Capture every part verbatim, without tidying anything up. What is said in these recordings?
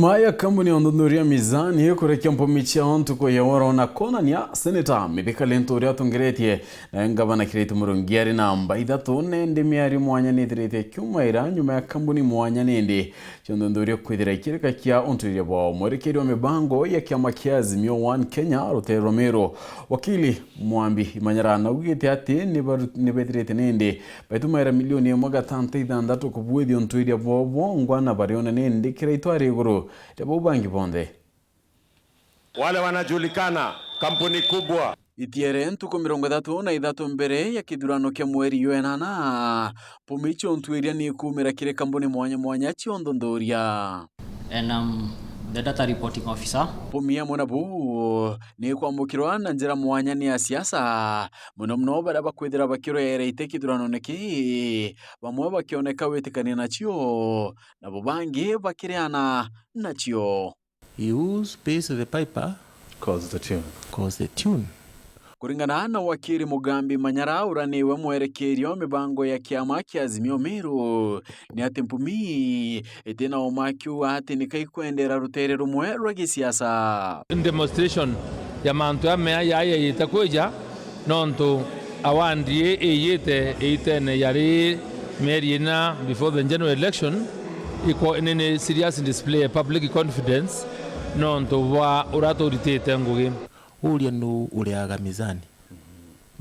Nyuma ya kambuni ya uthuthuria Mizani kurekia mpumi ciao ntuku ya woro na kwonania, Seneta Mithika Linturi atongeretie na ngavana Kiraitu Murungi ari namba ithatu, nindi miario mwanya nithirite ikiumaira nyuma ya kambuni mwanya nindi cionthe nthuri kwithira ikirika kia untuiria bwao. Mwerekeria wa mibango ya kiama kia Azimio One Kenya rutere rwa Meru, wakili Mwambi Imanyara, naugite ati nibaru-, nibethirite nindi baitumaira milioni imwe gatanta ithanthatu kubuithia untuiria bwao bwongwa, na bariona nindi Kiraitu ari iguru ria bau bangi bonthe. Wale wanajulikana, kampuni kubwa. Itiere ntuku mirongo ithatu na ithatu mbere ya kithurano kia mweri jwa enana, mpumi ciontu iria ni ikuumira kiri kambuni mwanya mwanya cia uthuthuria. And, um, the data reporting officer. Mpumi amwe na buu ni ikwamukirwa na njira mwanya ni asiasa, mono mono baria bakwithira bakiroyera iti kithuranone kii, bamwe bakioneka witikania nacio, nabo bangi bakiriana nacio. He who pays the piper calls the tune. Calls the tune. Kuringana na wakiri Mugambi Manyara, uria niwe mwerekeria wa mibango ya kiama kia Azimio Meru, ni ati mpumi itina uma akiuga ati nika ikwendera rutere rumwe rwa gisiasa. Demonstration ya mantu ya mea ya yayite kwija, nontu award ii iyite iitene yari mieri ina before the general election, ikwo-, ni, ni serious display ya public confidence nontu bwa uria turitite ngugi. Uria nu uriaga Mizani?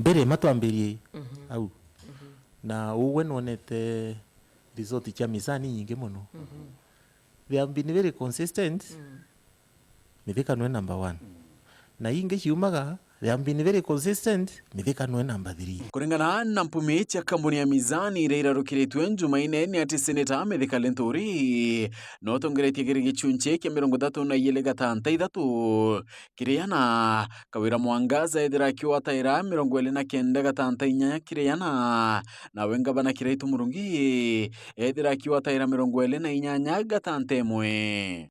Mbere ma twambirie au. Na ugwe nwonete result cia Mizani nyingi mono. They have been very consistent. Mithika nwe number one. Na ingi ciumaga, they have been very consistent, Mithika nwe number three. Kuringana na mpumi cia kambuni ya Mizani iria irarukiritwe Njumaine, ni ati Seneta Mithika Linturi no tongeretie kiri gicunci kia mirongo ithatu na ijiri gatanta ithatu kiri ana. Kawira Mwangaza ethira akiwataira mirongo iri na kenda gatanta inya kiri ana, nawe ngavana Kiraitu Murungi ethira akiwataira mirongo iri na inyanya gatanta imwe.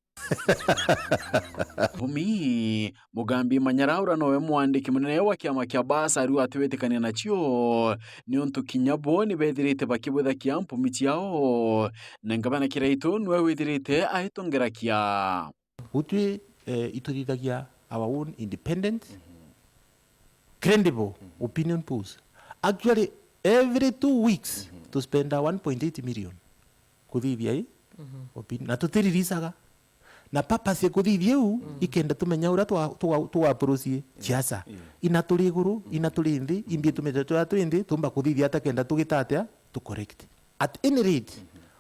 Mpumi Mugambi Manyara, uria nowe mwandiki munene wa kiama kia Basa, riu atiwitikania nacio, niuntu kinya bo ni bethirite bakibwithakia mpumi ciao, na ngavana Kiraitu nwe withirite aitongerakia. Utwi, eh, ituthithagia our own independent, credible opinion polls. Actually, every two weeks, to spend one point eight million kuthithia i opinion, na tutiriricaga. Na purpose ya kuthithia iu, ikenda tumenya uria twa, twa, twa approach siasa. Ina turi iguru, ina turi nthi, imbi tumete twa twi nthi, tumba kuthithia ata kenda tugita atia? To correct. At any rate,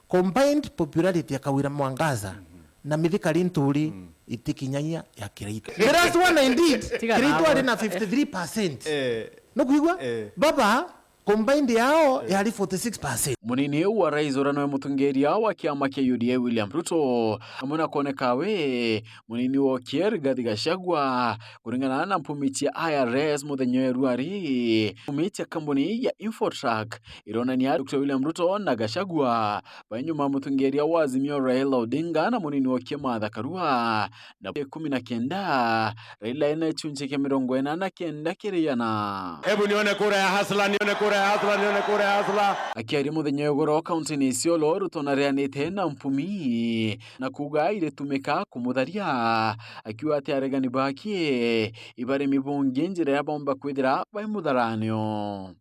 combined popularity ya Kawira Mwangaza na Mithika Linturi itikinyagia ya Kiraitu. The last one I did, Kiraitu ari na fifty-three percent. Eh. Nukwigua? Eh. Baba, combined yao yari forty-six percent. Munini wa rais uria nowe mutongeria wa kiama kia U D A William Ruto, amwe na kwoneka we munini wa Okier Rigathi Gachagua, kuringana na mpumi cia I R S muthenya wa ruari, mpumi cia kambuni ya Infotrak ironania Doctor William Ruto na Gachagua bai nyuma mutongeria wa Azimio Raila Odinga na munini wa Okier Martha Karua, na ikumi na kenda, Raila ena gicunci kia mirongo ina na kenda kiri igana. Hebu nione kura ya Hasla, nione kura ya Hasla, nione kura ya Hasla. Akiaria muthenya wa igoro kaunti-ini ya Isiolo, Ruto nareanite na mpumi na kuuga iritumika kumutharia, akiuga ati aregani bake ibari mibungie njira iria baumba kwithira bai mutharanio.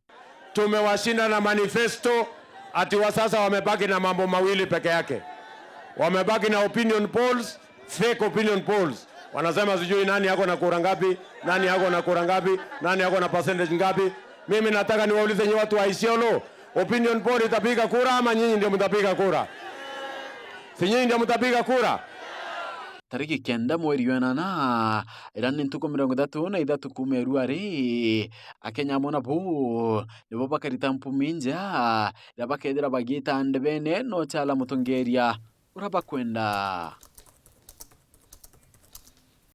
Tumewashinda na manifesto, ati wa sasa wamebaki na mambo mawili peke yake. Wamebaki na opinion polls, fake opinion polls. Wanasema sijui nani ako na kura ngapi, nani ako na kura ngapi, nani ako na percentage ngapi. Mimi nataka niwaulize nyi watu wa Isiolo, opinion poll itapiga kura ama nyinyi ndio mtapiga kura? Si nyinyi ndio mtapiga kura? Tariki kenda mweri wa enana, iria ni ntuku mirongo ithatu na ithatu kuuma iruari, Akenya amwe nabo nibo bakarita mpumi nja, iria bakethira bagiita ndebene no chala mutongeria uria bakwenda.